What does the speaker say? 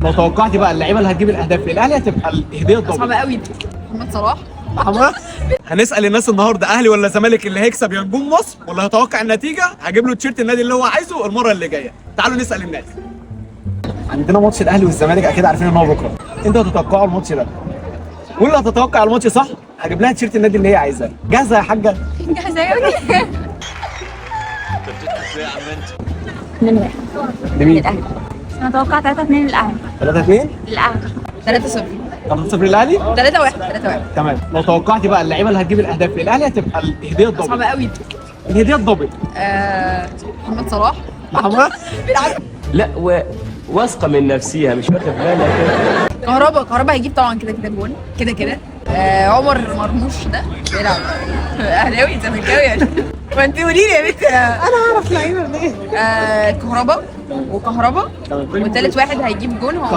لو توقعتي بقى اللعيبة اللي هتجيب الاهداف للاهلي هتبقى الهدية ال double. صعبة قوي. محمد صلاح. محمد. هنسال الناس النهارده اهلي ولا زمالك اللي هيكسب يا نجوم مصر، واللي هيتوقع النتيجة هجيب له تيشيرت النادي اللي هو عايزه المرة اللي جاية. تعالوا نسال الناس. عندنا ماتش الاهلي والزمالك، اكيد عارفين ان هو بكره. انتوا هتتوقعوا الماتش ده، واللي هتتوقع الماتش صح هجيب لها تيشيرت النادي اللي هي عايزاه. جاهزة يا حاجة؟ جاهزة قوي. 2-1. لمين؟ للاهلي. انا اتوقع 3-2 للاهلي. 3-2؟ للاهلي. 3-0. 3-0 للاهلي؟ 3-1. 3-1. تمام. لو توقعتي بقى اللعيبة اللي هتجيب الاهداف للاهلي هتبقى الهدية ال double. صعبة قوي. الهدية ال double. محمد صلاح. محمد. لا، واثقة من نفسيها، مش واخد بالك؟ كهربا، كهربا هيجيب طبعا كده كده جون كده كده. عمر مرموش ده بيلعب اهلاوي زملكاوي يعني؟ ما انت قولي لي يا بنتي. انا اعرف لعيبة منين؟ كهربا وكهربا، وتالت واحد هيجيب جون هو